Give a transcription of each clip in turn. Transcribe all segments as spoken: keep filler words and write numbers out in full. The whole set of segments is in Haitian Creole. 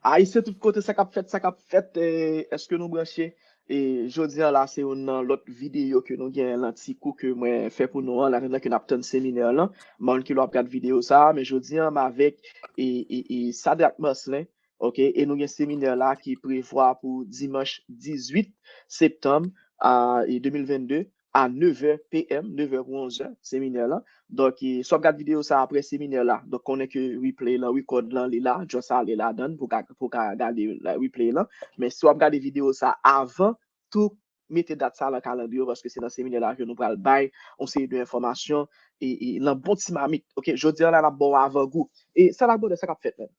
Ayisyen tout kote, sa k ap fèt, sa k ap fèt, eh, èske nou branche? E jodi a la, se youn nan lòt videyo ke nou gen lan ti kou ke mwen fè pou nou an, an atandan ke n ap tann seminè lan. M pa konn kilè w ap gad videyo sa a, men jodi a, m avèk e, e, e Sadrac Marcelin, ok, e nou gen seminè la ki prevwa pou dimanch dizuit septanm a, e de mil vennde, a nèf è p m, nèf è pou onz è, seminè la. Donk, e, si w ap gad videyo sa apre seminè la, donk konnen ke replay lan, record lan, li la, just ale ladan l pou ka, pou ka gade la, replay lan. Men si w ap gade videyo sa avan, tou mete dat sa lan kalandriye w, paske se nan seminè la ke nou pral bay yon seri de enfòmasyon e, e lan bon ti mamit. Ok, jodi a la, n ap ba w avangou. E sa la, brother, sa k ap fèt menm?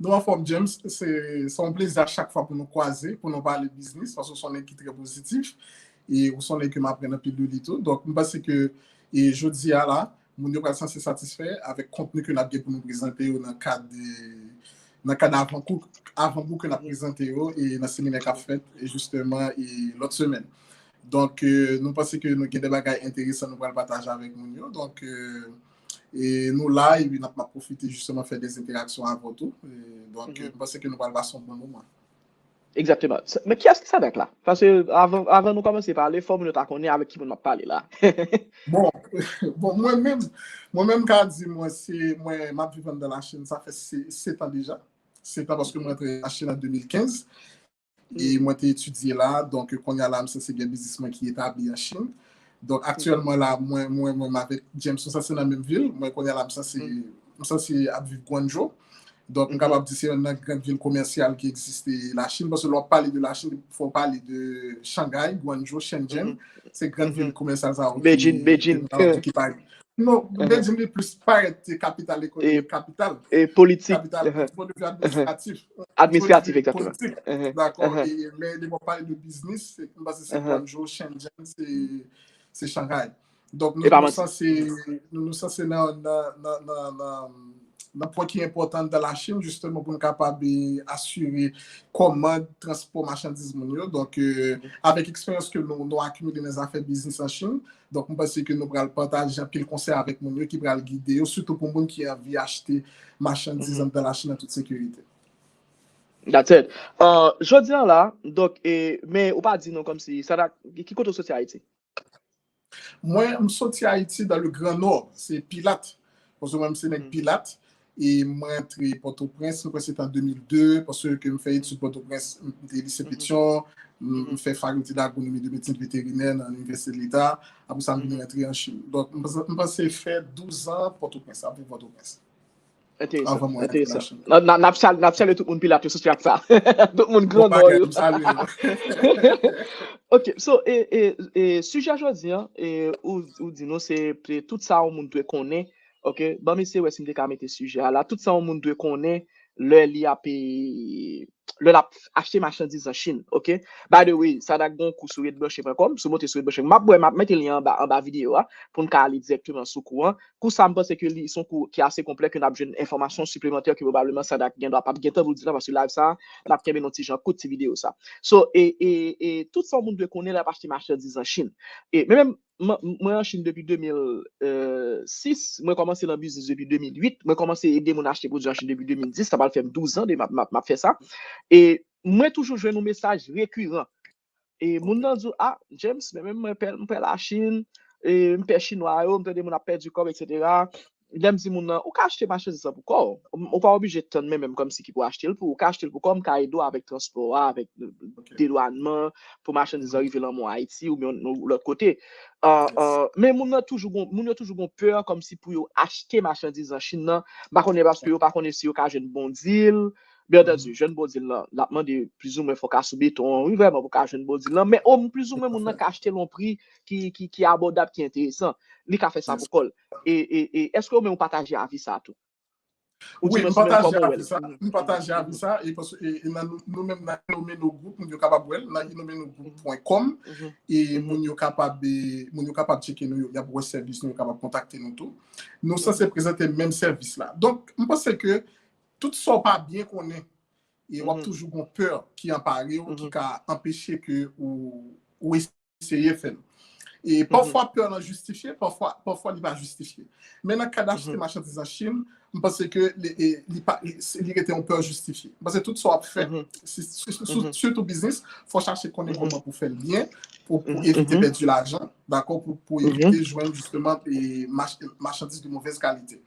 Nou anfòm, James. Se, se yon plezi a chak fwa pou nou kwaze, pou nou pale biznis, paske w se yon nèg ki trè pozitif, e ou se yon nèg ke m aprann anpil de li tou. Donk, m panse ke, e jodi a la, moun yo pral sanse satisfè avèk kontni ke n ap gen pou nou prezante yo nan kad, e, nan kad avangou, avangou ke n ap prezante yo, e nan seminè k ap fèt, e jisteman, e lòt semèn. Donk, e, nou panse ke nou gen de bagay enteresan nou pral pataje avèk moun yo. Donk, e, e nou la, epi n ap, m ap pwofite jisteman fè de entèraksyon avè w tou. E, donk, e, m panse ke nou pral pase yon bon moman. Egzakteman. Men kiyès ki Sadrac la? Paske avan, avan nou kòmanse pale, fò moun yo ta konnen avèk ki moun m ap pale la. Bon, bon, mwen menm, mwen menm ka di mwen se, mwen, m ap viv anndan Lachin, sa fè se, sèt an deja. Sèt an paske mwen antre Lachin an de mil kenz. E mwen te etidye la, donk kounye a la, m sanse gen biznis mwen ki etabli an Chin. Donk aktyèlman la, mwen, mwen, mwen avèk James, nou sanse nan menm vil, mwen kounye a la, m sanse, m sanse ap viv Guangzhou. Donk, m kapab di se youn nan gran vil komèsyal ki egziste Lachin, paske lè w ap pale de Lachin, fò w pale de Shanghai, Guangzhou, Shenzhen, se gran vil komèsyal sa yo ki, Beijing, Beijing. Ki parèt. Non, Beijing li plis parèt kapital ekonomik, kapital. E politik. Kapital, point de vue administratif. Administratif, egzakteman. Politik, dakò. Men lè w ap pale de biznis, m panse se Guangzhou, Shenzhen, se, se Shanghai. Donk, nou, nou sanse, nou, nou sanse nan, nan, nan, nan, nan, nan pwen ki enpòtan anndan Lachin, jisteman, pou n kapab, e, asire kòmand, transpò machandiz moun yo. Donk, e, avèk eksperyans ke nou, nou akimile nan zafè biznis an Chin, donk, m panse ke nou pral pataje anpil konsèy avèk moun yo ki pral gide yo, sitou pou moun ki anvi achte machandiz anndan Lachin an tout sekirite. That's it. Uh, jodi a la, donk, e, men ou pa di nou kòmsi, sa, ki kote w soti Ayiti? Mwen, m soti Ayiti dans le Grand Nord, se Pilat. Paske mwen, m se nèg Pilat. E mwen antre Pòtoprens, mwen kwè se te an de mil de, paske ke m fè etid Pòtoprens, m te lise Petyon, m fè fakilte d'agronomi de medsin veterinè nan Linivèsite Leta. Apre sa, m vin rantre an Chin. Donk, m panse, m panse fè douz an Pòtoprens, ap viv Pòtoprens. Enteresan, enteresan. N ap salye tout moun Pilat yo sou chat sa. Tout moun Grand Nord yo. Ok, so, e, e, e, sijè jodi a, e, ou, ou di nou se, se tout sa yon moun dwe konnen. Ok, ban m eseye wè si m te ka mete sijè a la. Tout sa yon moun dwe konnen lè li ap, e, lè l ap achte machandiz an Chin. Ok, by the way, Sadrac gen yon kou sou red branche pwen kòm, si w monte sou red branche, m ap, m ap mete lyen anba, anba videyo a, pou n ka ale dirèkteman sou kou an. Kou sa, m panse ke li se yon kou ki ase konplè, ke n ap jwenn enfòmasyon siplemantè ke pwobableman Sadrac gen dwa p ap gen tan pou l di la, paske live sa, n ap kenbe l yon ti jan kout ti videyo sa. So, e, e, e tout sa yon moun dwe konnen lè l ap achte machandiz an Chin. E, men menm, mwen, mwen an Chin depi de mil sis, mwen kòmanse nan biznis depi de mil uit, mwen kòmanse ede moun achte pwodui an Chin depi de mil dis, sa pral fè m douz an de m ap, m ap, m ap fè sa. E mwen toujou jwenn yon mesaj rekiran. E moun nan di w, "Ah, James, men menm mwen pè, m pè Lachin, e m pè chinwa yo, m tande moun ap pèdi kòb, etsetera." Lè m di moun nan, "Ou ka achte machandiz lan pou kò w. Ou pa oblije tann men menm kòmsi ki pou achte l pou ou. Ou ka achte l pou kò w, m ka ede w avèk transpò a, avèk dedwannman, pou machandiz lan rive nan men w Ayiti oubyen yon lòt kote." Ah, ah, men moun nan toujou gon, moun yo toujou gon pè kòmsi pou yo achte machandiz an Chin nan. M pa konnen paske yo pa konnen si yo ka jwenn bon dil. Byen antandi, jwenn bon dil lan, l ap mande plizoumwen fò w ka sou beton an, wi, vrèman, pou w ka jwenn bon dil lan. Men o, plizoumwen moun nan ka achte l yon pri ki, ki, ki abòdab, ki enteresan. Li ka fè sa pou kò l. E, e, e èske ou menm ou pataje avi sa a tou? Wi, m pataje avi sa. M pataje avi sa. E paske, e, e nan nou, nou menm nan Inomeno Group, moun yo kapab wè l nan inomeno group pwen kòm. E moun yo kapab, e, moun yo kapab tcheke nou, y ap wè sèvis nou, yo kapab kontakte nou tou. Nou sanse prezante menm sèvis la. Donk, m panse ke tout sa w pa byen konnen, e w ap toujou gon pè ki anpare w, ki ka anpeche ke ou, ou eseye fè l. E pafwa pè lan jistifye, pafwa, pafwa li pa jistifye. Men nan kad achte machandiz an Chin, m panse ke li, li, li, pa- li, li rete yon pè jistifye. M panse tout sa w ap fè, si- si- si- sitou biznis, fò w chache konnen kòman pou fè l byen, pou, pou evite pèdi lajan, dakò, pou, pou evite jwenn jisteman e mach- machandiz de movèz kalite.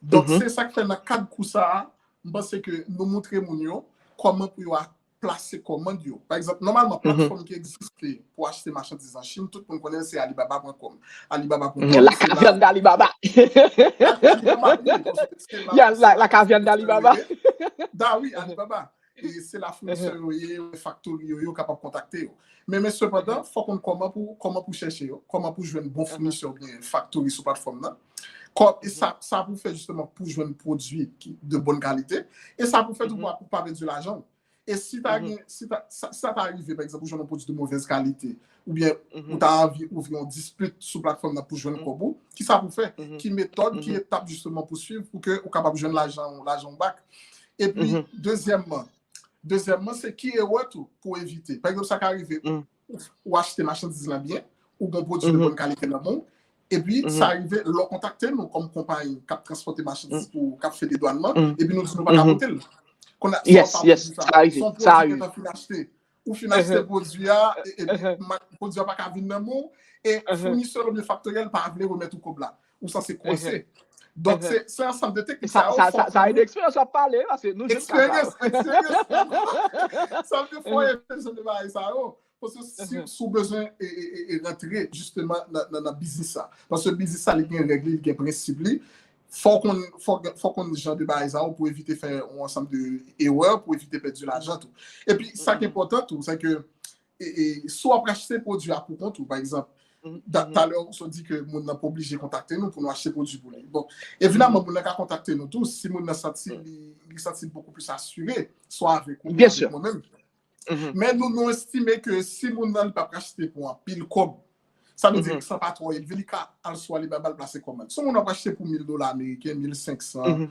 Donk, se sa k fè nan kad kou sa a, m panse ke nou montre moun yo kòman pou yo plase kòmand yo. Pa egzanp, nòmalman, platfòm ki egziste pou achte machandiz an Chin, tout moun konnen l se Alibaba pwen kòm. Alibaba pwen kòm, La caverne d'Alibaba. Alibaba, wi, paske se la- Ya, la, la caverne d'Alibaba. Da wi, Alibaba. E se la founisè yo ye, factory yo, yo kapab kontakte yo. Men, men sepandan, fò konn kòman pou, kòman pou chèche yo, kòman pou jwenn bon founisè oubyen factory sou platfòm nan. Kò, e sa, sa pou fè jisteman pou jwenn pwodui ki de bòn kalite. E sa pou fè tou pou, pou pa pèdi lajan w. E si ta gen, si ta, sa, sa ta rive, pa egzanp, ou jwenn yon pwodui de movèz kalite, oubyen ou ta anvi ouvri yon dispit sou platfòm nan pou jwenn kòb ou, ki sa pou fè? Ki metòd, ki etap jisteman pou swiv pou ke ou kapab jwenn lajan, lajan w back? Epi, dezyèmman, dezyèmman, se ki erè tou pou evite? Pa egzanp, sa ka rive, ou, ou achte machandiz lan byen, ou gon pwodui de bòn kalite nan men w, epi sa rive, lè w kontakte nou kòm konpayi k ap transpòte machandiz pou, k ap fè dedwannman, epi nou di nou pa ka pote l. Kounye a, sa w Yes, pa yes, pwodui sa. sa rive, Se yon sa pwodui rive. ke w fin achte. Ou fin achte pwodui a, e- epi ma- pwodui a pa ka vin nan men w, e founisè oubyen factory a pa vle remèt ou kòb la. Ou sanse kwense. Donk, se se ansanm de teknik Sa, sa yo, sa, fò sa, sa konnen eksperyans w ap pale, paske nou jwenn ka sa. Experience, experience. Sa vle fò e bezwen de bagay sa yo. Paske si, si w bezwen e, e, e, e rantre jisteman nan, nan, nan biznis sa. Paske biznis sa, li gen règ li, li gen prensip li. Fò w konn, fò, fò w konn jan de bagay sa yo pou evite fè yon ansanm de erè, pou evite pèdi lajan tou. Epi, sa ki enpòtan tou, se ke e, e, si w ap achte pwodui a pou kont ou, pa egzanp, da- talè ou sot di ke moun nan pa oblije kontakte nou pou nou achte pwodui pou li. Bon, evidaman, moun nan ka kontakte nou tou si moun nan santi li, li santi l bokou plis asire, swa avèk ou, Bien avèk sûr. Mwen menm. Men nou, nou estime ke si moun nan li p ap achte pou anpil kòb, sa vle di sa pa twò elve, li ka al sou Alibaba l plase kòmand. Si yon moun ap achte pou mil dola ameriken, mil senk san,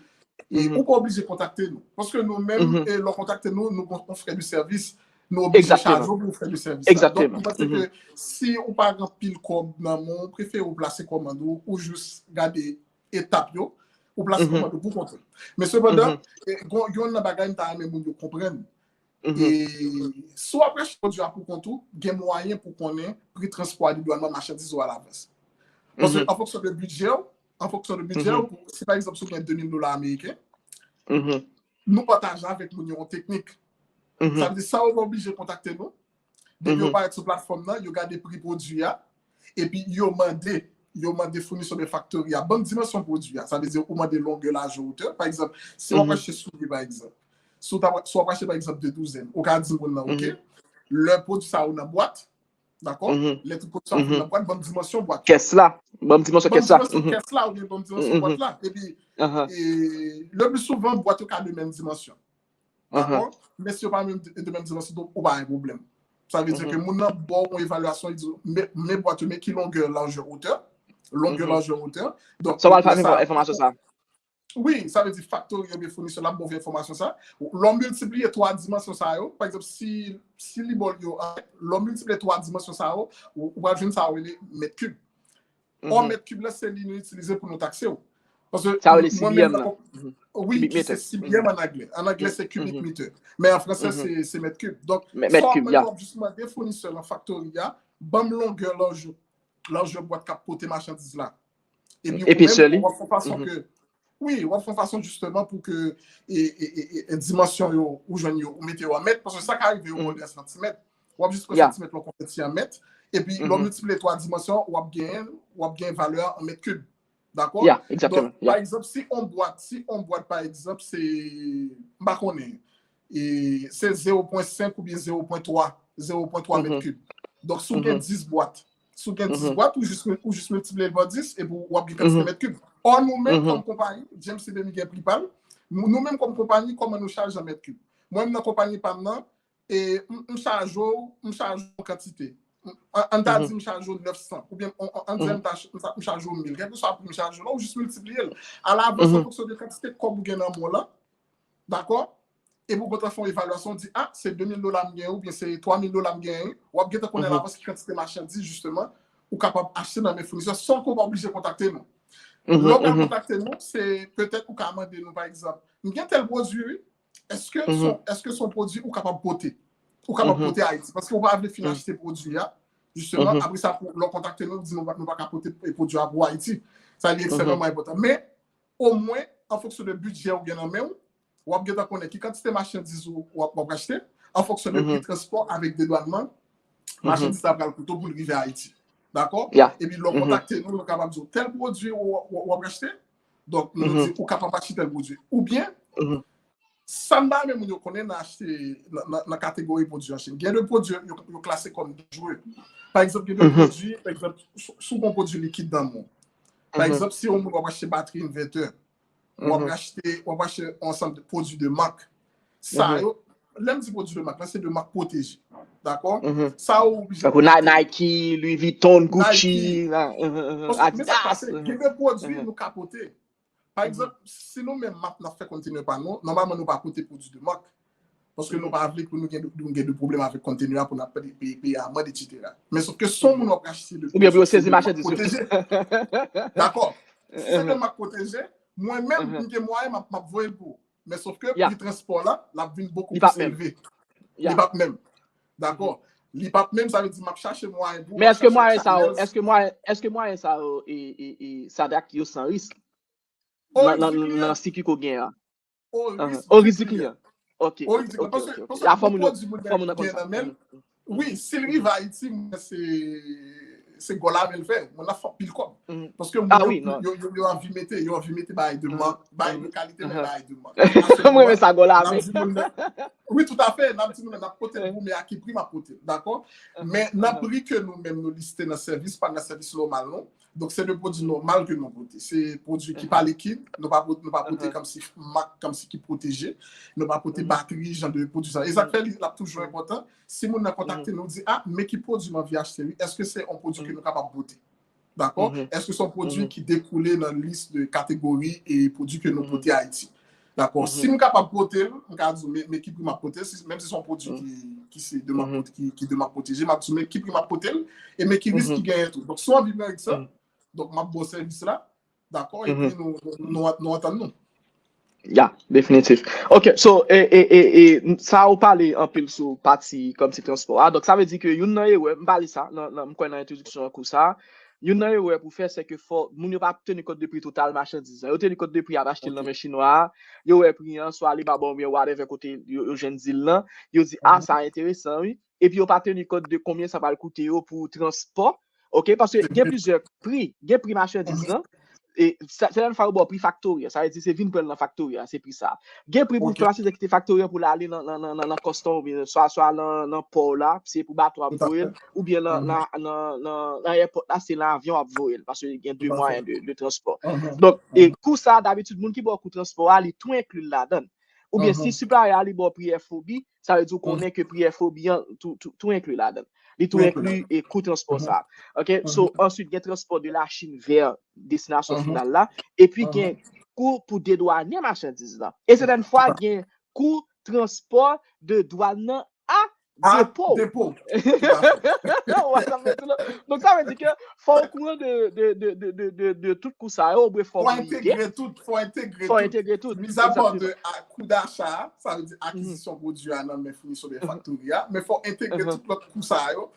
e ou pa oblije kontakte nou. Paske nou menm, e lè w kontakte nou, nou gon yon frè de sèvis, nou oblije Exactement. Chaje w pou frè de sèvis la. Donk, Exactement. Mwen panse ke si ou pa gen anpil kòb nan men w, ou prefere ou plase kòmand ou, ou jis gade etap yo, ou plase kòmand ou pou kont ou. Men sepandan, e, gon- yon nan bagay m ta renmen moun yo konprann, e, si w ap achte pwodui a pou kont ou, gen mwayen pou konnen pri transpò a, dedwannman machandiz ou alavans. Paske an fonksyon de bidjè w, an fonksyon de bidjè w, pou- si pa egzanp, si w gen de mil dola ameriken, nou pataje avèk moun yo yon teknik. Sa vle di, sa yo pa oblije kontakte nou. Depi yo parèt sou platfòm nan, yo gade pri pwodui a, epi yo mande, yo mande founisè de factory a, ban m dimansyon pwodui a. Sa vle di, ou mande longè, lajè, wotè. Pa egzanp, si w ap achte soulye, pa egzanp, si w ta- si w ap achte, pa egzanp, de douzèn, ou ka di moun nan, oke, lè pwodui sa yo nan bwat, dakò? Lè tout pwodui sa yo fin nan bwat, ban m dimansyon bwat. Kès la. Ban m dimansyon Ban m kès la. Dimansyon kès la, oubyen ban m dimansyon bwat la. Epi, e, le pli souvan, bwat yo ka de menm dimansyon. Dakò? Men si yo pa menm de, de menm dimansyon, donk, ou pa gen pwoblèm. Sa vle di ke moun nan ba w yon evalyasyon, li di, men, men bwat yo, men ki longè, lajè, wotè. Longè, lajè, wotè. Donk, Sa w al fè lè sa- enfòmasyon sa. Wi, sa vle di factory oubyen founisè la ba w enfòmasyon sa. Lè w miltipliye twa dimansyon sa yo, pa egzanp, si, si li ba w yo, lè w miltipliye twa dimansyon sa yo, ou, ou pral jwenn sa yo rele mèt kib. Or, mèt kib la, se li nou itilize pou nou takse w. Paske Sa rele mwen menm C B M nan nan. kon- Wi, ki se C B M an anglè. An anglè, se cubic meter. Men an fransè, se se mèt kib. Donk, Mè- mèt sa w ap kib, mande, ya. w ap jis mande founisè lan, factory a, ban m longè lajè, lajè bwat k ap pote machandiz la. Epi Epi ou seli. menm, w ap fè yon fason ke, wi, w ap fè yon fason jisteman pou ke e, e, e, e, e dimansyon yo, ou jwenn yo, ou mete yo an mèt, paske sa ka rive yo mòde an santimèt. W ap jis pran Ya. Santimèt la, w konvèti an mèt, epi lè w miltipliye twa dimansyon, w ap genyen, w ap genyen valè a an mèt kib. Dakò? Ya, exactement, Donk, ya. Pa egzanp, si on bwat, si on bwat, pa egzanp, se, m pa konnen, e, se zewo pwen senk oubyen zewo pwen twa, zewo pwen twa mèt kib. Donk, si w gen dis bwat, si w gen dis bwat, ou jis, ou jis miltipliye l pa dis, epi w ap gen kantite mèt kib. Or, nou menm, kòm konpayi, James Ebemy gen pri pa l, nou menm kòm konpayi, kòman nou chaje an mèt kib? Mwen menm nan konpayi pa m nan, e m, m chaje w, m chaje w kantite. An, an ta di m chaje w nèf san, oubyen an, an, an di m ta ch- m sa- m chaje w mil. Kèlkeswa pri m chaje w la, ou jis miltipliye l. Alavans, an fonksyon de kantite kòb ou gen nan men w lan, dakò? Epi ou gentan fè yon evalyasyon, ou di, a, se de mil dola m genyen, oubyen se twa mil dola m genyen. W ap gentan konnen alavans ki kantite machandiz, jisteman, ou kapab achte nan men founisè, san ke w pa oblije kontakte nou. Lè w pral kontakte nou, se petèt ou ka mande nou, pa egzanp, m gen tèl pwodui, wi. Èske se yon pwodui ou kapab pote? Ou kapab pote Ayiti? Paske ou pa vle fin achte pwodui a, jisteman, apre sa, lè w kontakte nou, nou di nou pa ka pote pwodui a pou Ayiti. Sa li ekstrèmeman enpòtan. Men, omwen, an fonksyon de bidjè ou gen nan men w, w ap gentan konnen ki kantite machandiz ou w ap achte, an fonksyon de pri transpò avèk dedwannman, machandiz la pral koute w pou l rive Ayiti. Dakò? Epi lè w kontakte nou, nou kapab di w tèl pwodui w ap achte. Donk, nou di ou kapab achte tèl pwodui. Oubyen, sa m pa renmen moun yo konnen nan achte nan kategori pwodui an Chin. Gen de pwodui yo klase kòm danjere. Pa egzanp, gen de pwodui, pa egzanp, si w gen yon pwodui likid nan men w. Pa egzanp, si yon moun w ap achte batri envètè, w ap achte, w ap achte yon ansanm de pwodui de mak. Sa yo, lè m di pwodui de mak la, se de mak pwoteje. Dakò? Sa yo oblije. Tankou Nike, Louis Vuitton, Gucci, Adidas. Men sa k pase, gen de pwodui nou ka pote. Pa egzanp, si nou menm map n ap fè kontenè pa nou, nòmalman nou pa pote pwodui de mak. Paske nou pa vle pou nou gen, nou gen de pwoblèm avèk kontenè a pou n ap peye, peye amann, etsetera. Men sòf ke si yon moun w ap achte de pwodui de mak pwoteje. Dakò. Si se de mak pwoteje, mwen menm, m gen mwayen, m ap voye l pou ou. Men sòf ke pri transpò la, l ap vin bokou plis elve. Li p ap menm. Dakò? Li p ap menm, sa vle di m ap chache mwayen pou ou. Men èske mwayen sa yo, èske mwayen, èske mwayen sa yo, e, e, e, Sadak, yo san risk? Nan, nan, nan siki ko gen an. O risk di kliyan. Ok, ok, ok. Fò moun, fò moun nan konn sa. Wi, si l rive Ayiti, mwen se, se gòl avè l fè. Moun nan fè anpil kòb. Paske moun yo, yo, yo anvi mete, yo anvi mete bagay de mak, bagay de kalite, men bagay de mak. Mwen renmen sa, gòl avè l. Wi, toutafè, n ap di moun nan, n ap pote l pou, men a ki pri m ap pote l, dakò? Men nan pri ke nou menm nou liste nan sèvis, pa nan sèvis nòmal, non. Donk, se de pwodui nòmal ke nou pote. Se pwodui ki pa likid, nou pa pote, nou pa pote kòmsi mak, kòmsi ki pwoteje. Nou pa pote batri, jan de pwodui sa. E sa k fè li, l ap toujou enpòtan. Si moun nan kontakte nou, di, a, men ki pwodui m anvi achte, wi. Èske se yon pwodui ke nou kapab pote? Dakò? Èske se yon pwodui ki dekoule nan lis de kategori e pwodui ke nou pote Ayiti? Dakò? Si m kapab pote l, m ka di w, men, men ki pri m ap pote l, si, menm si se yon pwodui ki, ki se de mak pwote-, ki, ki de mak pwoteje, m ap di w, men ki pri m ap pote l, e men ki risk ki genyen tou. Donk, si w anvi pran risk la, donk, m ap ba w sèvis la, dakò, epi nou, nou, nou, nou antann nou. Ya, definitif. Ok, so, e, e, e, e, sa ou pale anpil sou pati kòmsi transpò a. Donk, sa vle di ke youn nan erè, m pale sa, nan, nan, m kwè nan entwodiksyon an kou sa, youn nan erè pou fè, se ke fò moun yo pa teni kont de pri total machandiz la. Yo teni kont de pri y ap achte l nan men chinwa a, yo wè pri an, swa Alibaba oubyen whatever kote yo, yo jwenn dil lan, yo di, a, sa enteresan, wi. Epi yo pa teni kont de konbyen sa pral koute yo pou transpò, ok? Paske gen plizyè pri, gen pri machandiz lan, e sa, se lè fwa yo ba w pri faktori a, sa vle di se vin pran l nan faktori a, se pri sa. Gen pri pou fè machandiz la kite faktori a pou l ale nan, nan, nan, nan, nan Customs oubyen swa, swa nan, nan pò la, se pou bato ap voye l, oubyen nan, nan, nan, nan, nan airport la, se nan avyon ap voye l, paske gen de mwayen de, de transpò. Donk, e kou sa, dabitid, moun ki ba w kou transpò a, li tou enkli l ladan l. Oubyen si supplier a li ba w pri F O B, sa vle di w konnen ke pri F O B an tou, tou, tou enkli ladan l. Li tou enkli e kou transpò sa. Ok? So, answit, gen transpò de la Chine vè destinasyon final la. Epi gen kou pou dedwannen machandiz lan. E sètèn fwa, gen kou transpò de dwàn nan a depo. Depo. Donk, sa vle di ke fò w okouran de, de, de, de, de, de, de tout kou sa yo, oubyen fò w entegre tout, fò entegre tout. Fò entegre tout, egzakteman. Mizapa de a, kou dacha, sa vle di akizisyon pwodui a nan men founisè oubyen faktori a, men fò w entegre tout lòt kou sa yo,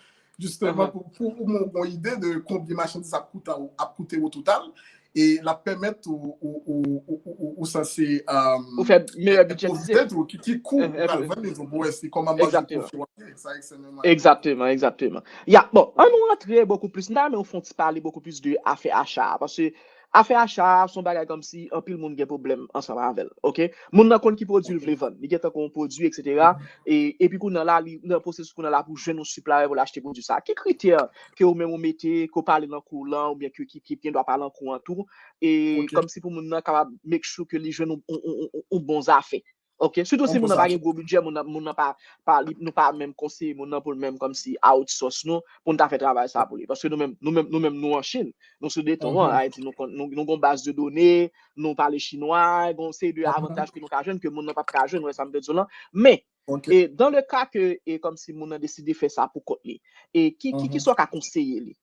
jisteman, pou, pou ou gen yon ide de konbyen machandiz ap koute w, ap koute w o total, e l ap pèmèt ou, ou, ou, ou, ou, ou, ou sanse, euh, ou fè meyè bidjetize. Enpwovize tou, ki, ki kou ou pral vann li tou, pou wè si kòman manje pwofye w ap ye, sa ekstrèmeman enpòtan. Egzakteman, egzakteman. Ya, bon, ann nou rantre bokou plis, m ta renmen w fè yon ti pale bokou plis de afè acha a, paske afè acha a se yon bagay kòmsi anpil moun gen pwoblèm ansanm avè l, ok? Moun nan konn ki pwodui l vle vann, li gentan konn yon pwodui, etsetera. E, epi kounye a la, li nan pwosesis kounye a la pou jwenn yon supplier pou l achte pwodui sa. Ki kritè ke ou menm ou mete, ke w pale nan kou w lan, oubyen ke, ki, ki gen dwa pale nan kou an tou, e kòmsi pou moun nan kapab make sure ke li jwenn yon, yon, yon, yon, yon bon zafè. Ok? Sitou si moun nan pa gen gwo bidjè, moun nan, moun nan pa, pa, li, nou pa menm konseye moun nan pou l menm kòmsi outsource nou, pou n ta fè travay sa pou li. Paske nou menm, nou menm, nou menm, nou an Chin, nou sou deton an, Ayiti, nou konn, nou, nou gon baz de done, nou pale chinwa, gon seri de avantaj ke nou ka jwenn, ke moun nan p ap ka jwenn, ou wè sa m vle di w lan. Men, e, dans le cas que, e, kòmsi moun nan deside fè sa pou kont li, e, ki, ki, ki sa w ka konseye li?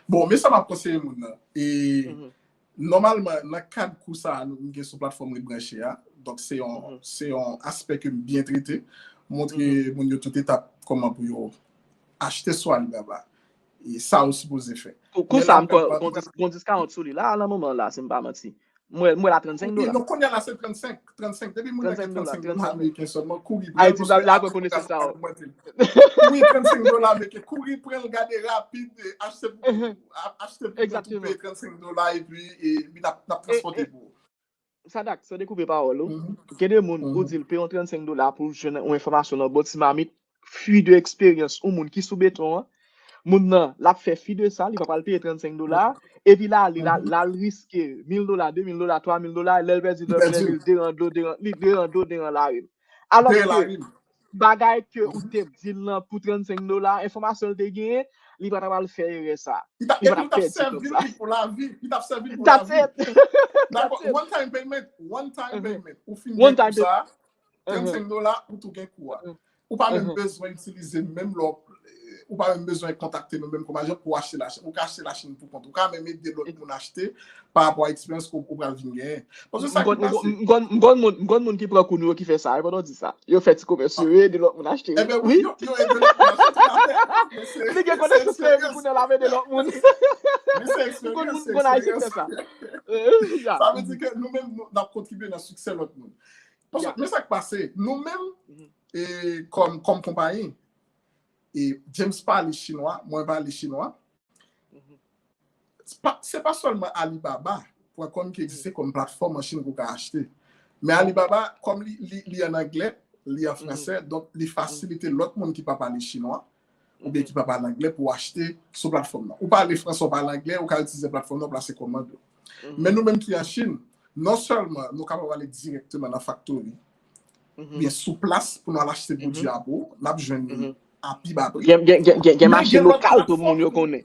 Bon, men sa m ap konseye moun nan. E, Nòmalman, nan kad kou sa a nou gen sou platfòm Rebranche a, donk se yon, se yon aspè ke m byen trete, montre moun yo tout etap kòman pou yo achte sou Alibaba. E sa ou sipoze fè. Kou sa, m kwè gon diskawont sou li la, nan moman la, si m pa manti. M wè l a trannsenk dola. Non, kounye a la se trannsenk, trannsenk. Depi moun nan gen trannsenk dola ameriken sèlman, kouri pran l. Ayiti la, la pran konesans sa. Wi, trannsenk dola ameriken, kouri pran l, gade rapid, achte pou kont ou, achte pou kont ou, peye trannsenk dola epi n ap transpòte pou ou. Sadak, san dekoupe pawòl ou, gen de moun ou di l peye yon trannsenk dola pou jwenn yon enfòmasyon nan bò ti mamit, fwi de eksperyans yon moun ki sou beton an, moun nan, l ap fè fi de sa, li pa pral peye trannsenk dola, epi l ale, l al riske mil dola, de mil dola, twa mil dola, lè l pèdi dòmi, lè li deran dlo, deran, li deran dlo, deran lari l. Alòske, bagay ke ou te di l lan pou trannsenk dola, enfòmasyon l te genyen, li pa t ap al fè erè sa. Li pa t ap pèdi kòb sa. Li t ap sèvi l pou lavi. Li t ap sèvi l pou lavi. Dakò, one time payment, one time payment. Ou fin gen kou sa, trannsenk dola, ou tou gen kou a. Ou pa menm bezwen itilize menm lè ou pa menm bezwen kontakte nou menm kòm ajan pou achte lachin. Ou ka achte lachin pou kont ou. Ou ka menm ede lòt moun achte pa rapò a eksperyans ke ou pral vin genyen. Paske sa ki pase. M konn moun ki pran kou nou yo ki fè sa, pandan w di sa. Yo fè ti komès yo, yo ede lòt moun achte. Wi. Li gen konesans yo, epi kounye a l ap ede lòt moun. M konn moun ki fè sa. Sa vle di ke nou menm, n ap kontribye nan siksè lòt moun. Paske, men sa k pase, nou menm, kòm, kòm konpayi, e James pale chinwa, mwen pale chinwa. Se pa, se pa sèlman Alibaba pwen kòm ki egziste kòm platfòm an Chin ke w ka achte. Men Alibaba, kòm li, li, li an anglè, li an fransè, donk li fasilite lòt moun ki pa pale chinwa, oubyen ki pa pale anglè pou achte sou platfòm nan. Ou pale fransè, ou pale anglè, ou ka itilize platfòm nan pou plase kòmand ou. Men nou menm ki an Chin, non sèlman nou kapab ale dirèkteman nan faktori, oubyen sou plas pou nou al achte pwodui a pou ou, n ap jwenn li a pi ba pri. Gen mache lokal tou moun yo konnen.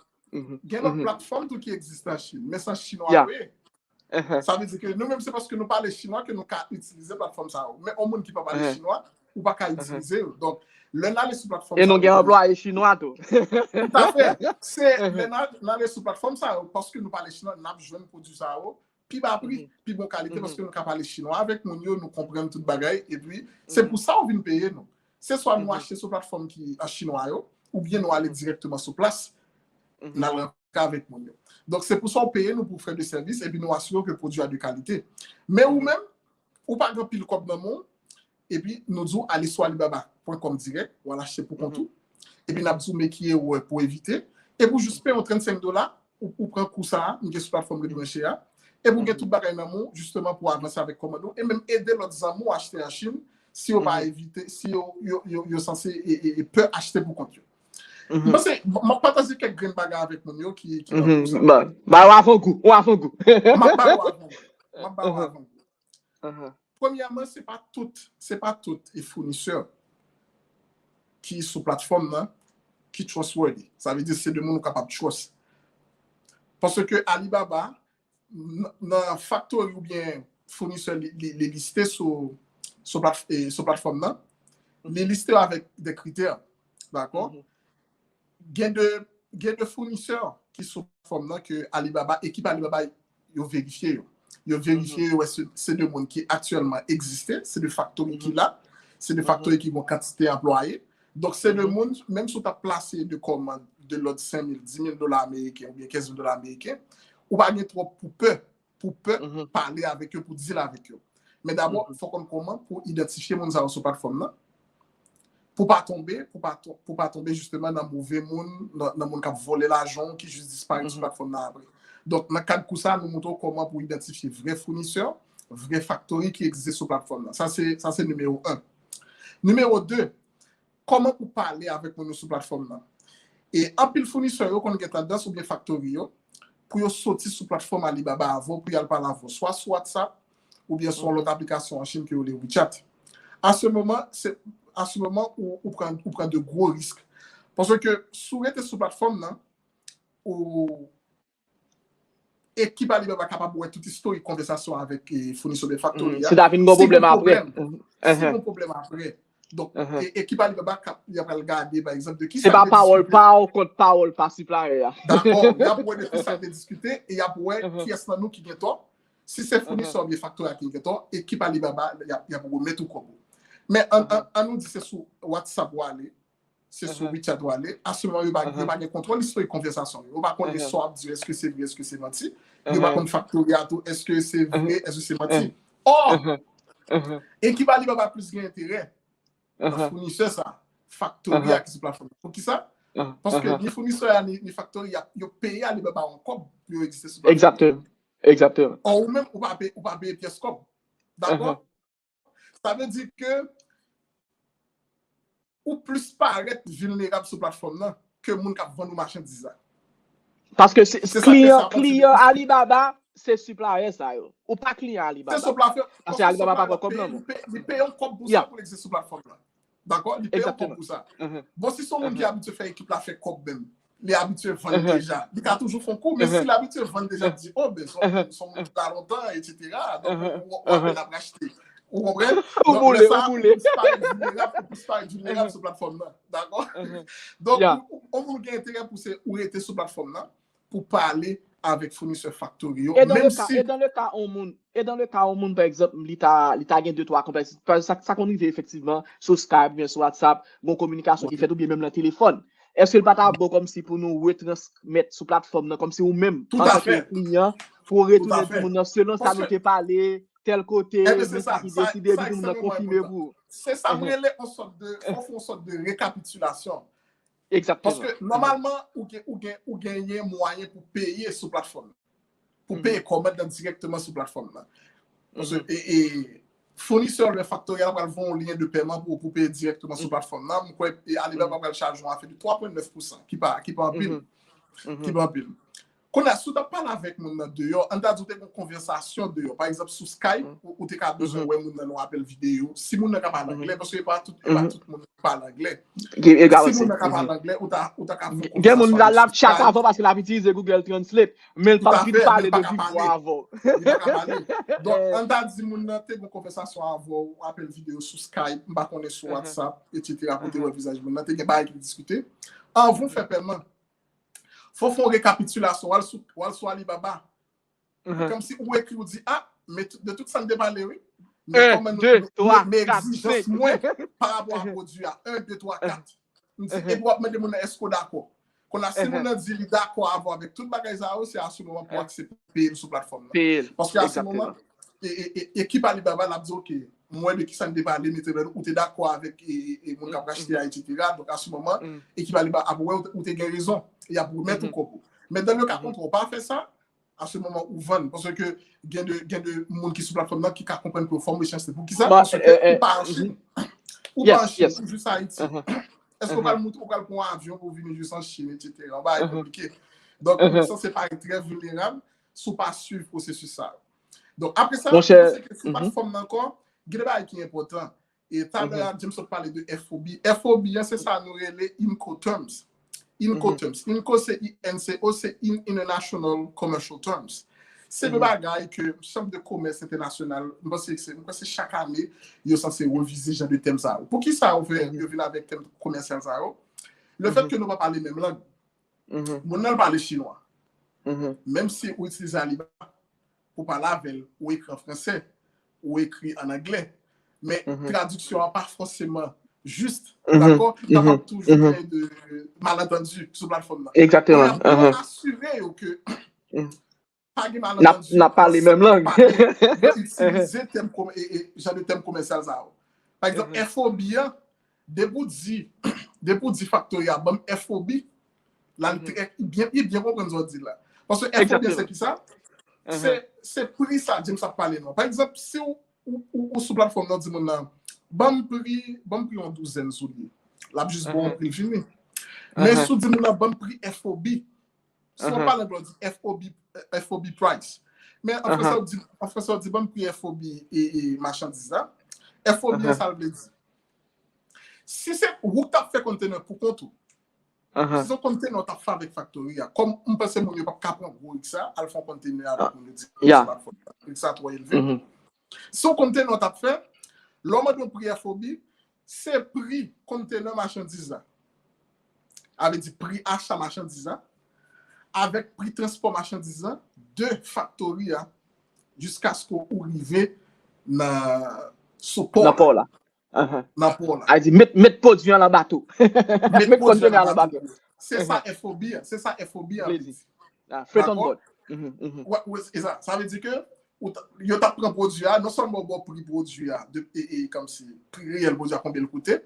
Gen lòt platfòm tou ki egziste an Chin, men se an chinwa yo ye. Sa vle di ke nou menm se paske nou pale chinwa ke nou ka itilize platfòm sa yo. Men yon moun ki pa pale chinwa, ou pa ka itilize yo. Donk, lè n ale sou platfòm sa yo. E nou gen anplwaye chinwa tou. Toutafè. Se lè n ale sou platfòm sa yo, paske nou pale chinwa, n ap jwenn pwodui sa yo pi ba pri, pi bon kalite, paske nou ka pale chinwa avèk moun yo, nou konprann tout bagay, epi se pou sa yo vin peye nou. Se swa nou achte sou platfòm ki an chinwa yo, oubyen nou ale dirèkteman sou plas, n al rankontre avèk moun yo. Donk, se pou sa yo peye nou pou frè de sèvis, epi nou asire w ke pwodui a de kalite. Men ou menm, ou pa gen anpil kòb nan men w, epi nou di w ale sou alibaba pwen kòm dirèk, ou al achte pou kont ou, epi n ap di w men ki erè pou evite, epi w jis peye yon trannsenk dola, ou, ou pran kou sa a, m gen sou platfòm Rebranche a, epi w gen tout bagay nan men w, jisteman pou avanse avèk kòmand ou, e menm ede lòt zanmi w achte an Chin, si yo pa evite, si yo, yo, yo, yo sanse e, e, e pè achte pou kont yo. M panse, m ap pataje kèk grenn bagay avèk moun yo ki, ki nan kou sa. Ba, ba w avangou, w avangou. M ap ba w avangou. M ap ba w avangou. Premyèman, se pa tout, se pa tout e founisè ki sou platfòm nan ki trustworthy. Sa vle di se de moun ou kapab trust. Paske Alibaba, n-, nan faktori oubyen founisè li, li, li liste sou, sou plat-, e, sou platfòm nan, li liste avèk de kritè. Dakò? Gen de, gen de founisè ki sou platfòm nan ke Alibaba, ekip Alibaba yo verifye yo. Yo verifye yo, wè se, se de moun ki aktyèlman egziste, se de faktori ki la, se de faktori ki gon kantite anplwaye. Donk, se de moun, menm si w t ap plase de kòmand de lòd senk mil, di mil dola ameriken oubyen kenz mil dola ameriken, ou pa gen twòp pou pè, pou pè pale avèk yo, pou deal avèk yo. Men dabò, fòk konn kòman pou idantifye moun sa yo sou platfòm nan. Pou pa tonbe, pou pa ton-, pou pa tonbe jisteman nan move moun, nan, nan moun k ap vòlè lajan w ki jis disparèt sou platfòm nan apre. Donk, nan kad kou sa, nou montre w kòman pou idantifye vrè founisè, vrè faktori ki egziste sou platfòm nan. Sa se, sa se nimewo en. Nimewo de, kòman pou pale avèk moun yo sou platfòm nan. E anpil founisè yo konn gen tandans oubyen faktori yo, pou yo soti sou platfòm Alibaba avè w, pou y al pale avè w, swa sou WhatsApp, oubyen sou yon lòt aplikasyon an Chin ke yo rele WeChat. A se moman, se, a se moman ou, ou pran, ou pran de gwo risk. Paske si w rete sou platfòm nan, ou, ekip Alibaba kapab wè tout istorik konvèsasyon avèk, e, founisè de faktori a. Si ta vin gon pwoblèm apre. Si gon pwoblèm apre, Donk, ekip Alibaba y ap pral gade, pa egzanp, de ki sa yo te diskite. Se pa pawòl pa w kont pawòl pa siplayè a. Dakò, y ap wè de ki sa yo te diskite e y ap wè kiyès nan nou ki gen tò. Si se founisè oubyen faktori a ki gen tò, ekip Alibaba y ap remèt ou kòb ou. Men ann nou di se sou WhatsApp ou ale, se sou WeChat ou ale, a se moman yo pa gen kontwòl istorik konvèsasyon yo. Yo pa konnen sa w ap di yo, èske se vre, èske se manti. Yo pa konn faktori a tou, èske se vre, èske se manti. Ò, ekip Alibaba plis gen enterè nan founisè sa, faktori a ki sou platfòm nan. Poukisa? Paske ni founisè a, ni, ni faktori a, yo peye Alibaba yon kòb pou yo egziste sou platfòm nan. Egzakteman. Egzakteman. Ò, ou menm, ou pa peye, ou pa peye pyès kòb. Dakò? Sa vle di ke ou plis parèt vilnerab sou platfòm nan ke moun k ap vann ou machandiz la. Paske se, se kliyan, kliyan Alibaba, se siplayè sa yo. Ou pa kliyan Alibaba. Se siplayè. Paske Alibaba pa pran kòb nan men w. Li peye yon kòb pou sa pou l egziste sou platfòm nan. Dakò? Li peye yon kòb pou sa. Bon, si se yon moun ki abitye fè ekip la fè kòb menm, li abitye vann deja. Li ka toujou fè yon kou, men si l abitye vann deja, li di, o, ben, se yon moun ki la lontan, etsetera. Donk, ou, ou apèn ap rachte. Ou konprann? Donk, lè sa, ou plis parèt vilnerab, ou plis parèt vilnerab sou platfòm nan. Dakò? Donk, yon moun gen enterè pou se ou rete sou platfòm nan, pou pale avèk founisè faktori yo, menm si. E dan le ka yon moun, e dan le ka yon moun, pa egzanp, li ta, li ta gen de twa konplèks, sa, sa konn rive efektivman sou Skype oubyen sou WhatsApp, gon kominikasyon ki fèt oubyen menm nan telefòn. Èske l pa ta bon kòmsi pou nou retransmèt sou platfòm nan, kòmsi ou menm, antanke kliyan, pou w retounen di moun nan selon sa nou te pale, tèl kote, men sa ki deside, epi di moun nan konfime pou ou. Se sa m rele yon sòt de, fò fè yon sòt de rekapitilasyon. Egzakteman. Paske nòmalman, ou gen, ou gen, ou genyen mwayen pou peye sou platfòm nan. Pou peye kòmand lan dirèkteman sou platfòm nan. Paske, e, e, founisè oubyen faktori a pral voye yon lyen de pèman pou, pou peye dirèkteman sou platfòm nan. Mwen kwè, e, Alibaba pral chaje yon afè de twa pwen nèf pousan, ki pa, ki pa anpil. Ki pa anpil. Kounye a, si w t ap pale avèk moun nan deyò, ann ta di w te gen yon konvèsasyon deyò. Pa egzanp, sou Skype, ou, ou te ka bezwen wè moun nan nan yon apèl videyo. Si moun nan ka pale anglè, paske e pa tout, e pa tout moun ki pale anglè. Si moun nan ka pale anglè, ou ta, ou ta ka fè yon konvèsasyon. Gen moun la, l ap chat avè w paske l ap itilize Google Translate, men l p ap vin pale de viv vwa avè w. Li pa ka pale. Donk, ann ta di moun nan te gen yon konvèsasyon avè w, apèl videyo sou Skype, m pa konnen sou WhatsApp, etsetera, pou te wè vizaj moun nan, te gen bagay ki te diskite. Anvan w fè pèman, fò w fè yon rekapitilasyon, w al sou, w al sou Alibaba. Kòmsi ou ekri, ou di, a, men de tout sa n te pale, wi. Men kòman nou, men egzijans mwen pa rapò a pwodui a, en, de, twa, kat. M di, epi w ap mande moun nan, èske w dakò? Kounye a, si moun nan di li dakò avè w avèk tout bagay sa yo, se a se moman pou w aksepte peye l sou platfòm nan. Paske a se moman, e, e, e, ekip Alibaba l ap di, oke, m wè de kisa n te pale, mete nan, ou te dakò avèk, e, e, e, moun k ap rachte a, etsetera. Donk, a se moman, ekip Alibaba ap wè ou te, ou te gen rezon, e y ap remèt ou kòb ou. Men dan le ka kontrè, ou pa fè sa, a se moman ou vann. Paske gen de, gen de moun ki sou platfòm nan ki ka konprann ke fò m rechanse. Poukisa? Paske ou pa an Chin. Ou pa an Chin, ou jis Ayiti. Èske ou pral moute, ou pral pran yon avyon pou vini jis an Chin, etsetera? Yon bagay konplike. Donk, ou sanse parèt trè vilnerab si w pa swiv pwosesis sa yo. Donk, apre sa, mwen panse ke sou platfòm nan ankò, gen de bagay ki enpòtan. E talè a, James sot pale de F O B. F O B an, se sa nou rele INCO terms. INCO terms. INCO se I N C O, se in, International Commercial Terms. Se de bagay ke Chanm de Komès Entènasyonal, m panse se, m kwè se chak ane, yo sanse revize jan de tèm sa yo. Poukisa yo fè, yo vin avèk tèm komèsyal sa yo? Le fèt ke nou pa pale menm lang, moun nan pale chinwa. Menm si ou itilize Alibaba pou pale avè l, ou ekri an fransè, ou ekri an anglè. Men tradiksyon an pa fòseman jis, dakò? Kapab toujou gen de malantandi sou platfòm nan. Egzakteman. Kounye a, pou asire yo ke pa gen malantandi, n ap pale menm lang. Itilize tèm, e, e, jan de tèm komèsyal sa yo. Pa egzanp, F O B an, depi w di, depi w di faktori a, ban m F O B, la, li trè, li byen, li byen konprann sa w di la. Paske F O B an, se ki sa? Se, se pri sa James ap pale nou an. Pa egzanp, si w, ou, ou, ou sou platfòm nan, w di moun nan, ban m pri, ban m pri yon douzèn soulye. L ap jis ba w yon pri, l fini. Men si w di moun nan, ban m pri F O B, si w ap pale anglè, w di F O B, F O B price. Men an fransè, w di, an fransè, w di, ban m pri F O B e, e machandiz la. F O B an, sa l vle di? Si se ou k t ap fè kontenè pou kont ou, si se yon kontenè w t ap fè avèk faktori a, kòm m panse moun yo p ap ka pran gwo risk sa, al fè yon kontenè avèk moun yo di, sou platfòm nan, risk sa twò elve. Si se yon kontenè w t ap fè, lè w mande yon pri F O B, se pri kontenè machandiz la. A vle di pri acha machandiz la, avèk pri transpò machandiz la, de faktori a, jiskaske ou rive nan sou pò nan pò la. Nan pò la. A di, met, met pwodui an nan bato. Met kontenè an nan bato. Se sa F O B a, se sa F O B a vle di. Freight on board. Sa vle di ke yo t ap pran pwodui a, non sèlman yo ba w pri pwodui a, e kòmsi pri reyèl pwodui a, konbyen l koute,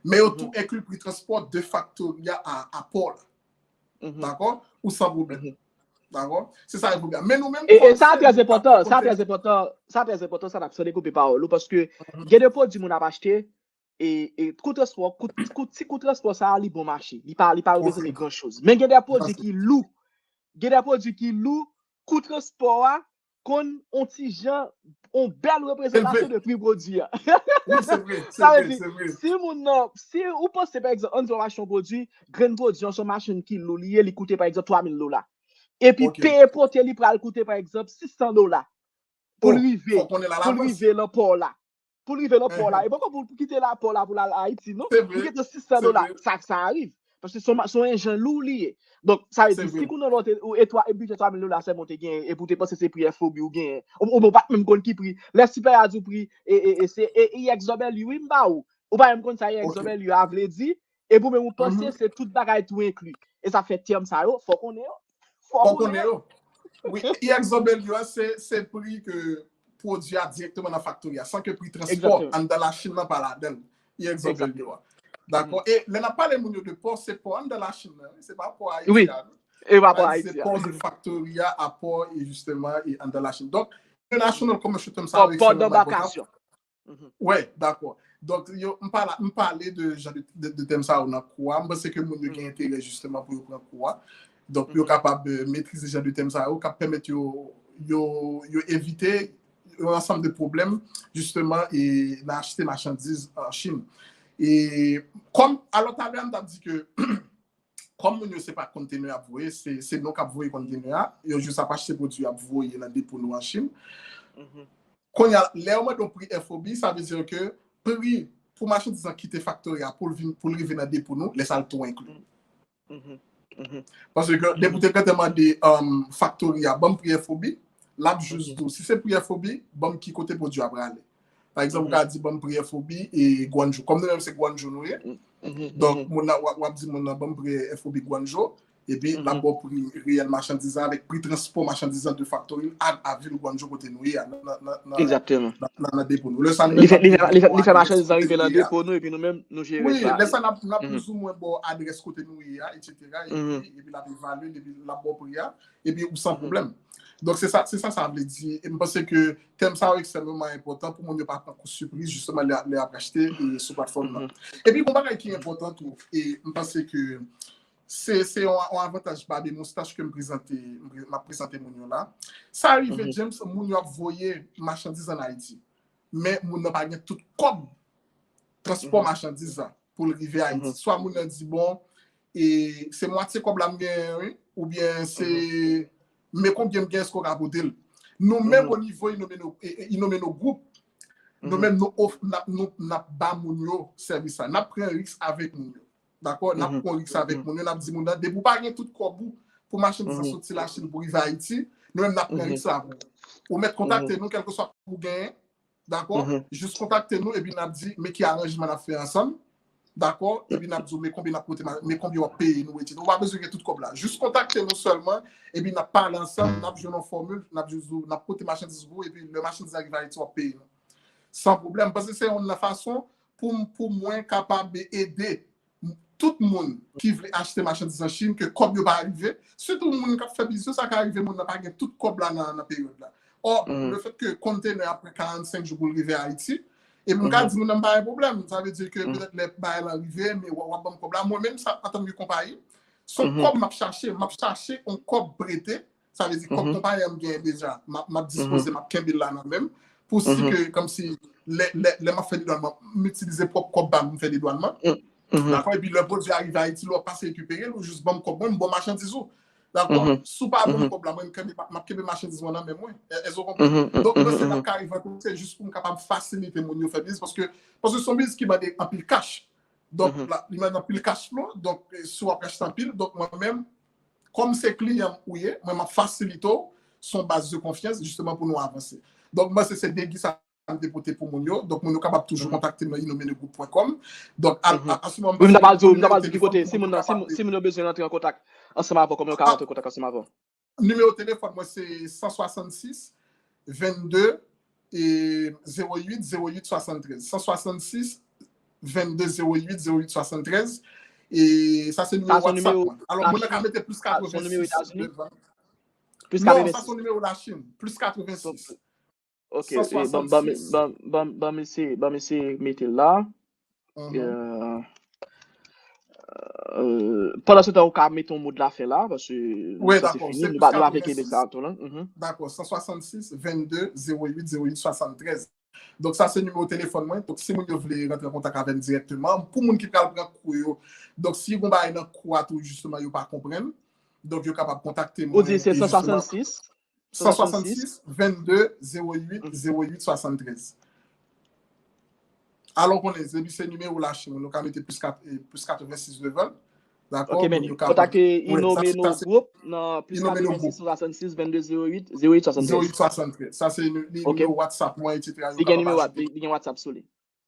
men yo tou enkli pri transpò de faktori a a pò la. Dakò? Ou san pwoblèm. Dakò? Se sa F O B a. Men nou menm. E sa trè enpòtan, sa trè enpòtan, sa trè enpòtan, sa n ap san dekoupe pawòl ou, paske gen de pwodui moun ap achte, e, e kou transpò, kou, kou, ti kou transpò sa a, li bon mache. Li pa, li pa reprezante gran choz. Men gen de pwodui ki lou. Gen de pwodui ki lou, kou transpò a konn on ti jan, on bèl reprezantasyon de pri pwodui a. Sa vle di, si moun nan, si ou panse, pa egzanp, ann di w ap achte yon pwodui, grenn pwodui an, se yon machin ki lou li ye, li koute, pa egzanp, twa mil dola. Epi peye pote li pral koute, pa egzanp, sis san dola. Pou l rive, pou l rive nan pò la. Pou l rive nan pò la. E poko pou, pou kite la pò la pou l al Ayiti, non. Li gentan sis san dola. Sa, sa arive. Paske se yon enjen lou li ye. Donk, sa vle di, si kounye a ou te, ou, e twa, e bidjè twa mil dola sèlman ou te genyen, epi ou te panse se pri F O B ou genyen. Ou, ou pa t menm konn ki pri. Lè sipè a di w pri, e, e, e, se, e, E X W, wi, m ba ou. Ou pa menm konn sa E X W a vle di, epi ou menm ou panse se tout bagay tou enkli. E sa fè tèm sa yo, fò konnen yo. Fò konnen yo. Wi, E X W a, se, se pri ke pwodui a dirèkteman nan faktori a, san ke pri transpò anndan Lachin nan pa ladan l. E X W a. Dakò? E lè n ap pale moun yo de pò, se pò anndan Lachin nan, wi, se pa pò Ayiti a, non. E pa pò Ayiti a. Se pò de faktori a, a pò, e jisteman, e anndan Lachin. Donk, International Commercial Terms, sa yo ekstrèmeman enpòtan. Wè, dakò. Donk, yo, m pa la, m pale de jan de, de, de tèm sa yo nan kou a. M panse ke moun yo gen enterè jisteman pou yo pran kou a. Donk, pou yo kapab, euh, metrize jan de tèm sa yo, k ap pèmèt yo, yo, yo evite yon ansanm de pwoblèm, jisteman, e nan achte machandiz an Chin. E kòm, alò, talè a, m t ap di ke, kòm moun yo se pa kontenè y ap voye, se, se nou k ap voye kontenè a, yo jis ap achte pwodui y ap voye nan depo nou an Chin. Kounye a, lè yo mande yon pri F O B, sa vle di ke pri pou machandiz lan kite faktori a pou l vin, pou l rive nan depo nou, lè sa l tou enkli. Paske depi w te gentan mande, um, faktori a, ban m pri F O B, l ap jis di w, si se pri F O B, ban m ki kote pwodui a prale. Pa egzanp, ou ka di, ban m pri F O B e Guangzhou. Kòm nou menm se Guangzhou nou ye, donk, moun nan, w ap, w ap di moun nan, ban m pri F O B Guangzhou, epi l ap ba w pri reyèl machandiz lan avèk pri transpò machandiz lan de faktori a, a vil Guangzhou kote nou ye a, nan, nan, nan, nan, nan, nan depo nou. Lè sa nou menm n ap peye pou abitan peyi a. Li fè, li fè, li fè machandiz lan rive nan depo nou, epi nou menm, nou jere sa. Wi, lè sa n ap, n ap plizoumwen ba w adrès kote nou ye a, etsetera, epi, epi l ap evalye l, epi l ap ba w pri a, epi ou san pwoblèm. Donk, se sa, se sa sa vle di. E m panse ke tèm sa yo ekstrèmeman enpòtan pou moun yo pa pran kou sipriz, jisteman, lè, lè y ap achte, e, sou platfòm nan. Epi, gon bagay ki enpòtan tou, e m panse ke se, se yon, yon avantaj babe moustache ke m prezante, m pre-, m ap prezante moun yo la. Sa rive, James, moun yo ap voye machandiz ann Ayiti. Men moun nan pa gen tout kòb transpò machandiz la pou l rive Ayiti. Swa moun nan di, bon, e se mwatye kòb la m genyen, wi, oubyen se, men konbyen m gen, èske w ka pote l? Nou menm o nivo Inomeno, e, e, Inomeno Group, nou menm nou of-, n ap, nou, n ap ba moun yo sèvis sa. N ap pran risk avèk moun yo. Dakò? N ap pran risk avèk moun yo, n ap di moun nan, depi w pa gen tout kòb ou pou machandiz lan soti Lachin pou rive Ayiti, nou menm n ap pran risk la pou ou. Ou mèt kontakte nou, kèlkeswa kòb ou genyen, dakò? Jis kontakte nou, epi n ap di, men ki aranjman n ap fè ansanm, dakò? Epi n ap di w, men konbyen n ap pote, men konbyen w ap peye nou, etsetera. Ou pa bezwen gen tout kòb la. Jis kontakte nou sèlman, epi n ap pale ansanm, n ap jwenn yon fòmil, n ap jis di w, n ap pote machandiz pou ou, epi lè machandiz la rive Ayiti, w ap peye nou. San pwoblèm, paske se youn nan fason pou m, pou mwen kapab ede tout moun ki vle achte machandiz an Chin, ke kòb yo pa rive. Sitou moun k ap fè biznis yo, sa ka rive moun nan pa gen tout kòb la nan, nan peryòd la. Ò, lefètke kontenè a pran karannsenk jou pou l rive Ayiti, epi m ka di moun nan pa gen pwoblèm. Sa vle di ke petèt lè bagay lan rive, men w ap, w ap ban m kòb la. Mwen menm, sa, antanke konpayi, se yon kòb m ap chache, m ap chache yon kòb prete, sa vle di kòb konpayi an m genyen deja, m ap, m ap dispoze, m ap kenbe l la nan men m, pou si ke, kòmsi, lè, lè, lè m ap fè dedwannman, m itilize pwòp kòb pa m, m fè dedwannman. Dakò? Epi lè pwodui a rive Ayiti, lè w ap pase rekipere l, ou jis ban m kòb mwen, m ba w machandiz ou. Dakò? Si w pa ban m kòb la, mwen, m ap kenbe machandiz mwen nan men mwen. Èske w konprann? Donk, mwen, se n ap ka rive an kote, se jis pou m kapab fasilite moun yo fè biznis, paske, paske se yon biznis ki mande anpil kach. Donk, li mande anpil cash flow. Donk, si w ap achte anpil, donk, mwen menm, kòm se kliyan ou ye, mwen, m ap fasilite w, se yon baz de konfyans, jisteman, pou nou avanse. Donk, mwen, se, se degi sa m te pote pou moun yo. Donk, moun yo kapab toujou kontakte m nan inomenogroup pwen kòm. Donk, a, a, a se moman, wi, m ta pral di w, m ta pral di w ki kote, si moun nan, si moun yo bezwen rantre an kontak ansanm avè w, kòman yo ka rantre an kontak ansanm avè w? Nimewo telefòn mwen se san swasannsis, vennde, e zewo uit, zewo uit swasanntrèz. San swasannsis, vennde, zewo uit, zewo uit swasanntrèz. E sa se nimewo WhatsApp mwen. Alò, moun nan ka mete plis katrevensis devan. Non, sa se nimewo Lachin. Plis katrevensis. Ok, ban m eseye mete l la. Pandan se tan, ou ka mete yon mo de la fen la, paske sa se fini, nou pa vle kenbe sa tou la. Dakò, san swasannsis, vennde, zewo uit, zewo uit swasanntrèz. Donk, sa se nimewo telefòn mwen. Donk, si moun yo vle rantre an kontak avè m dirèkteman, pou moun ki pral pran kou yo, donk, si yon bagay nan kou a tou, jisteman, yo pa konprann, donk, yo kapab kontakte mwen. Ou di se san swasannsis? San swasannsis, vennde, zewo uit, zewo uit swasanntrèz. Alò, konnen, depi se nimewo Lachin, nou ka mete plis kat, plis katrevensis devan. Dakò? Ok, men kontakte Inomeno Group nan plis katrevensis, san swasannsis, vennde, zewo uit, zewo uit swasanntrèz. Sa se nimewo WhatsApp mwen, etsetera. Li gen nimewo, li gen WhatsApp sou li.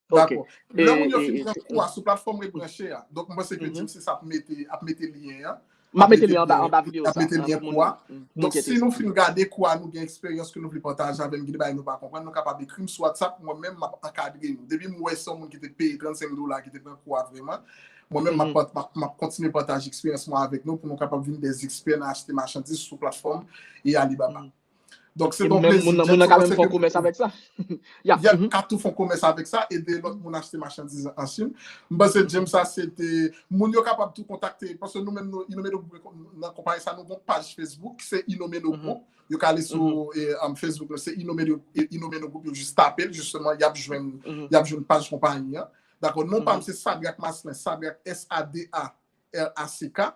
Dakò. Lè moun yo fin pran kou a sou platfòm Rebranche a, donk, mwen panse ke James se sa ap mete, ap mete lyen an. M ap mete lyen anba, anba videyo sa. Ap mete lyen kou a. Donk, si nou fin gade kou a, nou gen eksperyans ke nou vle pataje avè m, gen de bagay nou pa konprann, nou kapab ekri m sou WhatsApp, mwen menm, m ap ankadre nou. Depi m wè se yon moun ki te peye trannsenk dola, ki te pran kou a vrèman, mwen menm, m ap, m ap, m ap kontinye pataje eksperyans mwen avèk nou pou nou kapab vin de ekspè nan achte machandiz sou platfòm e Alibaba. Donk, se yon plezi. Moun nan ka menm fè yon komès avèk sa. Y ap ka tou fè yon komès avèk sa, ede lòt moun achte machandiz an Chin. M panse James sa, se te, moun yo kapab tou kontakte, paske nou menm, nou, Inomeno Group, nan konpayi sa, nou gen yon paj Facebook, se Inomeno Group. Yo ka ale sou, e, um, Facebook, se Inomeno, e, Inomeno Group, yo jis tape l, jisteman, y ap jwenn, y ap jwenn paj konpayi an. Dakò, non pa m se Sadrac Marcelin, Sadrac, S A D A R A C K,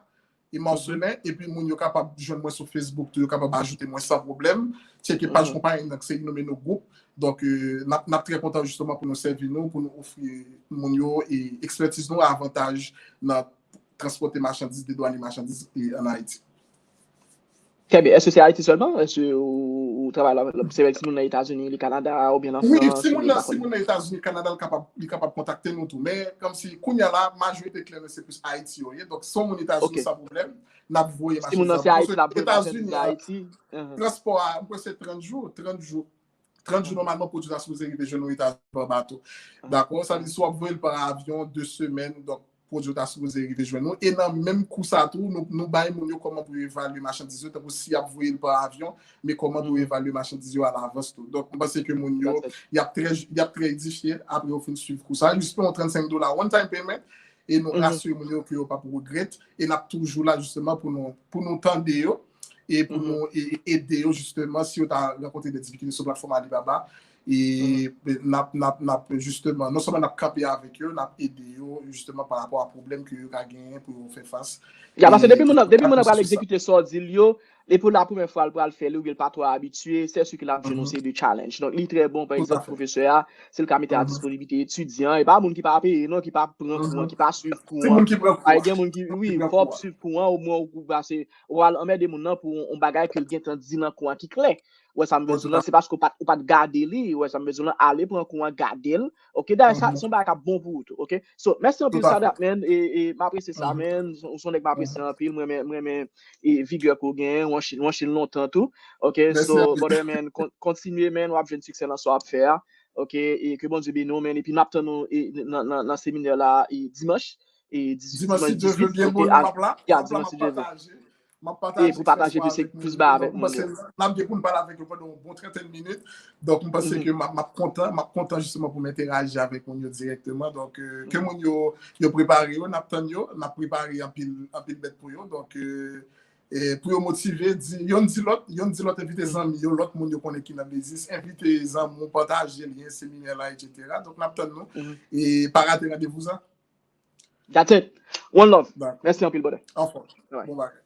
e Marcelin, epi moun yo kapab jwenn mwen sou Facebook tou, yo kapab ajoute mwen san pwoblèm. Tcheke paj konpayi nan, se Inomeno Group. Donk, e, n ap, n ap trè kontan jisteman pou nou sèvi nou, pou nou ofri moun yo, e, ekspètiz nou, avantaj nan transpòte machandiz, dedwanye machandiz, e, ann Ayiti. Trè byen. Èske se Ayiti sèlman? Èske ou, ou travay la, se avèk timoun nan Etazini, li Kanada, oubyen nan Frans, oubyen li pa konnen? Wi, si moun nan, si moun nan Etazini, Kanada, li kapab, li kapab kontakte nou tou. Men, kòmsi, kounye a la, majorite kliyan nou se plis Ayiti yo ye. Donk, si yon moun Etazini, san pwoblèm, n ap voye machandiz la. Si moun nan se Ayiti, l ap voye machandiz la Ayiti. Transpò a, mwen kwè se trant jou, trant jou. Trant jou, nòmalman, pwodui a sipoze rive jwenn ou Etazini pa bato. Dakò? Sa vle di, si w ap voye l pa avyon, de semèn, donk, pwodui yo ta sipoze rive jwenn nou. E nan menm kou sa tou, nou, nou bay moun yo kòman pou yo evalye machandiz yo, tankou si y ap voye l pa avyon, men kòman pou yo evalye machandiz yo alavans tou. Donk, m panse ke moun yo, y ap trè, y ap trè edifye apre yo fin swiv kou sa. Jis peye yon trannsenk dola one time payment, e nou rasire moun yo ke yo p ap regrèt, e n ap toujou la jisteman pou nou, pou nou tande yo, e pou nou e, ede yo jisteman si yo ta rankontre de difikilte sou platfòm Alibaba. E n ap, n ap, n ap jisteman, non sèlman n ap kanpe avèk yo, n ap ede yo jisteman pa rapò a pwoblèm ke yo ka genyen pou yo fè fas. Ya, paske depi moun nan, depi moun nan pral egzekite sa w di l yo, e pou la premyè fwa l pral fè li, oubyen l pa twò abitye, se si ke l ap jwenn yon seri de challenge. Donk, li trè bon, pa egzanp, pwofesè a, si l ka mete a disponibite etidyan, e pa moun ki pa peye, non, ki pa pran kou an, ki pa swiv kou an. Pa gen moun ki, wi, fò w ap swiv kou an, omwen ou pase, ou al anmède moun nan pou yon bagay ke l gentan di nan kou an ki klè. Ou wè sa m vle di w lan, se paske ou pa t, ou pa t gade li, ou wè sa m vle di w lan, ale pran kou an, gade l, ok? Dayè, sa, se yon bagay k ap bon pou ou tou, ok? So, mèsi anpil, Sadrac, man, e, e m apresye sa, man, ou se yon nèg m apresye anpil, mwen renmen, mwen renmen, e, vigè ke w genyen, w an Chin, w an Chin lontan tou, ok? So, brother, man, kon-, kontinye, man, w ap jwenn siksè nan sa w ap fè a, ok? E ke Bondye beni w, man, epi n ap tann ou, e, nan, nan, nan seminè la, e, dimanch, e, dimanch, si Dye vle, byen bon, m ap la, m ap la, m ap pataje. M ap pataje eksperyans mwen avèk moun yo. Donk, m panse n ap gen pou n pale avèk yo pandan yon bon trantèn minit. Donk, m panse ke m ap, m ap kontan, m ap kontan jisteman pou m entèraji avèk moun yo dirèkteman. Donk, e, ke moun yo, yo prepare yo, n ap tann yo, n ap prepare anpil, anpil bèt pou yo. Donk, e, e, pou yo motive, di, yonn di lòt, yonn di lòt, envite zanmi yo, lòt moun yo konnen ki nan biznis, envite zanmi w, pataje lyen seminè la, etsetera. Donk, n ap tann nou. E pa rate randevou sa. That's it. One love. Mèsi anpil, brother. Anfòm. Bon bagay.